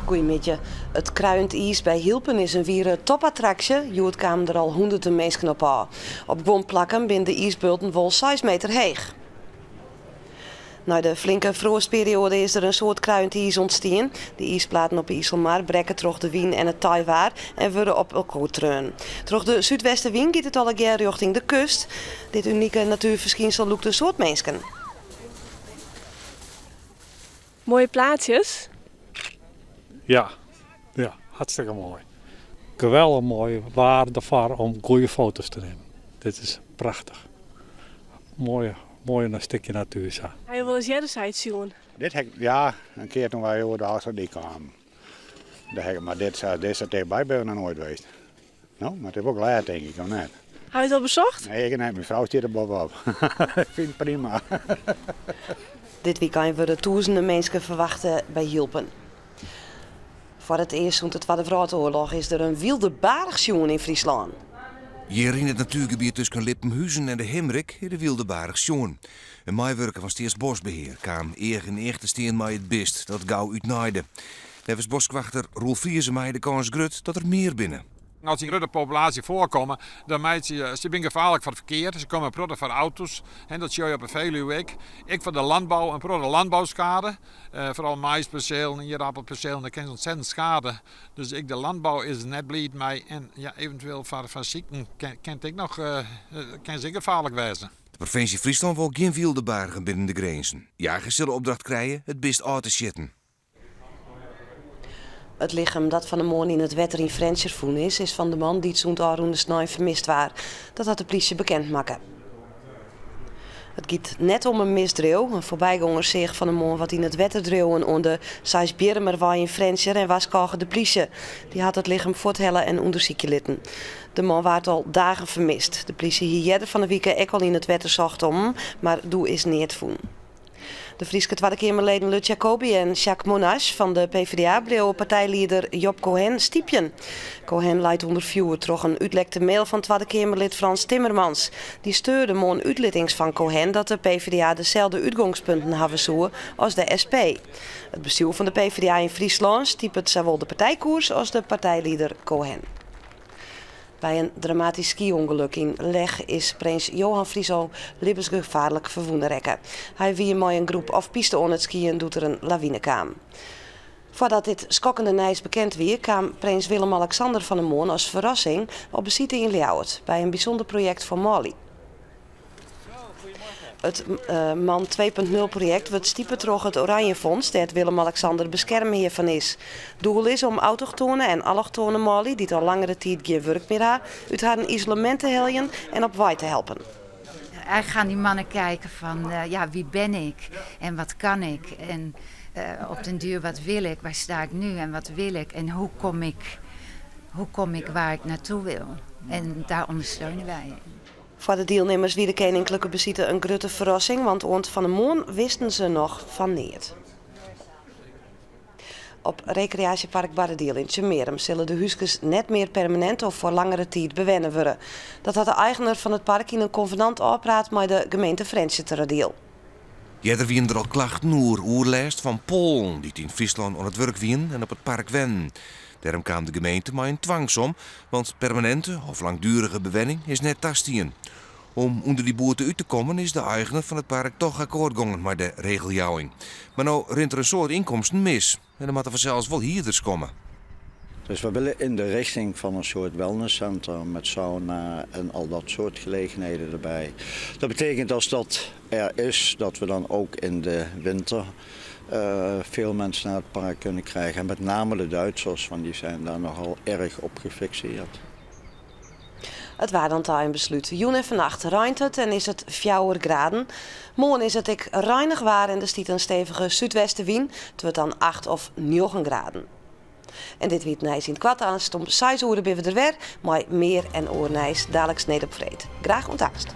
Goeiemiddei. It kruiend iis by Hylpen is in wiere topattraksje. Hjoed kamen der al hûnderten minsken op ôf. Op guon plakken binne de iisbulten wol seis meter heech. Nei de flinke froastperioade is der in soad kruiend iis ûntstien. De iisplaten op 'e Iselmar brekke troch de wyn en it teiwaar en wurde op elkoar treaun. Troch de súdwestewyn giet it allegear rjochting de kust. Dit unike natuerferskynsel lûkt in soad minsken. Moaie plaatsjes? Ja, ja, hartstikke moai. Geweldich moai waar derfoar om goede foto's te nimmen. Dit is prachtich. Moai, moai in stikje natuer sa. Ha jo wolris earder sayts sjoen? Dit ha ik, ja, in kear toen wy oer de Ofslútdyk kamen. Dêr ha ik, mar dit, sa dizze tichtby bin ik noch noait west. No, mar it is wol glêd tink ik, of net? Ha jo it al besocht? Nee, ik net. Myn frou stiet der boppe-op. Ik fyn it prima. Dit wykein wurde tûzenen minsken ferwachte by Hylpen. Foar it earst sûnt de Twadde Wrâldoarloch is der in wylde baarch sjoen yn Fryslân. Hjir yn it natuergebiet tusken Lippenhuzen en de Himrik is de wylde baarch sjoen. In meiwurker fan Steatsboskbehear kaam each yn each te stean mei it bist dat gau útnaaide. Neffens boskwachter Roel Vriesema is de kâns grut dat der mear binne. As se yn grutte populaasje foarkomme, dan meitsje se binne gefaarlik foar it ferkear. Se komme in protte foar auto's, en dat sjogge je op de Veluwe ek. Ek foar de landbou, in protte landbouskade. Foaral maisperselen, ierappelperselen, dêr kinne se ontzettend skade. Dus ek de landbou is der net bliid mei. En ja, eventueel foar sykten kin it ek noch, kin se ek gefaarlik wêze. De provinsje Fryslân wol gjin wylde bargen binnen de grinzen. Jagers sille opdracht krije it bist ôf te sjitten. It lichem dat fan 'e moarn yn it wetter yn Frjentsjer fûn is, is fan de man dy't sûnt ôfrûne snein fermist waard. Dat hat de plysje bekend makke. It giet net om in misdriuw. In foarbygonger seach fan 'e moarn wat yn it wetter driuwen oan de Seisbierrumerwei yn Frjentsjer en warskôge de plysje. Dy hat it lichem fuorthelle en ûndersykje litten. De man waard al dagen fermist. De plysje hie earder fan 'e wike ek al yn it wetter socht om him, mar doe is neat fûn. De Fryske Twadde Keamerleden Lutz Jacobi en Jacques Monasch fan de PvdA bliuwe partijlieder Job Cohen stypjen. Cohen leit ûnder fjoer troch in útlekte mail fan Twadde Keamerlid Frans Timmermans. Dy steurde moarn útlittings fan Cohen dat de PvdA deselde útgongspunten hawwe soe as de SP. It bestjoer fan de PvdA yn Fryslân stipet sawol de partijkoers as de partijlieder Cohen. By in dramatysk sky-ûngelok yn Lech is prins Johan Friso libbensgefaarlik ferwûne rekke. Hy wie mei in groep off-piste oan it skyen doe't der in lawine kaam. Foardat dit skokkende nijs bekend wie, kaam prins Willem-Alexander fan 'e moarn as ferrassing op besite yn Ljouwert by in bysûnder projekt foar manlju. It Man 2.0 projekt wurdt stipe troch it Oranje Fonds, dêr't Willem-Alexander beskermhear fan is. Doel is om autochtoane en allochtoane manlju dy't al langere tiid gjin wurk mear ha, út harren isolemint te heljen en op wei te helpen. Eigenlijk gaan die mannen kijken van ja, wie ben ik en wat kan ik en op den duur wat wil ik, waar sta ik nu en wat wil ik en hoe kom ik, hoe kom ik waar ik naartoe wil. En daar ondersteunen wij in. Foar de dielnimmers wie de keninklike besite in grutte ferrassing, want oant fan 'e moarn wisten se noch fan neat. Op rekreaasjepark Barrediel yn Tsjummearum sille de húskes net mear permanint of foar langere tiid bewenne wurde. Dat hat de eigener fan it park yn in konvenant ôfpraat mei de gemeente Frjentsjerteradiel. Earder wienen der al klachten oer oerlêst fan Poalen dy't yn Fryslân oan it wurk wienen en op it park wennen. Dêrom kaam de gemeente mei in twangsom, want permaninte of langduerige bewenning is net tastien. Om ûnder dy boete út te kommen is de eigener fan it park toch akkoart gongen mei de regeljouwing. Mar no rint der in soad ynkomsten mis en der moatte fansels wol hierders komme. Dus we willen in de richting van een soort wellnesscenter met sauna en al dat soort gelegenheden erbij. Dat betekent als dat er is, dat we dan ook in de winter veel mensen naar het park kunnen krijgen. En met name de Duitsers, want die zijn daar nogal erg op gefixeerd. It waar dan ta in beslút. Jûn en fannacht reint it en is it fjouwer graden. Moarn is it ek reinich waar en der stiet in stevige súdwestewyn. It wurdt dan acht of njoggen graden. En dit wie it nijs yn it koart. Aanst om seis oere binne we der wer mei mear en oar nijs. Daliks need op freed. Graach oant aanst.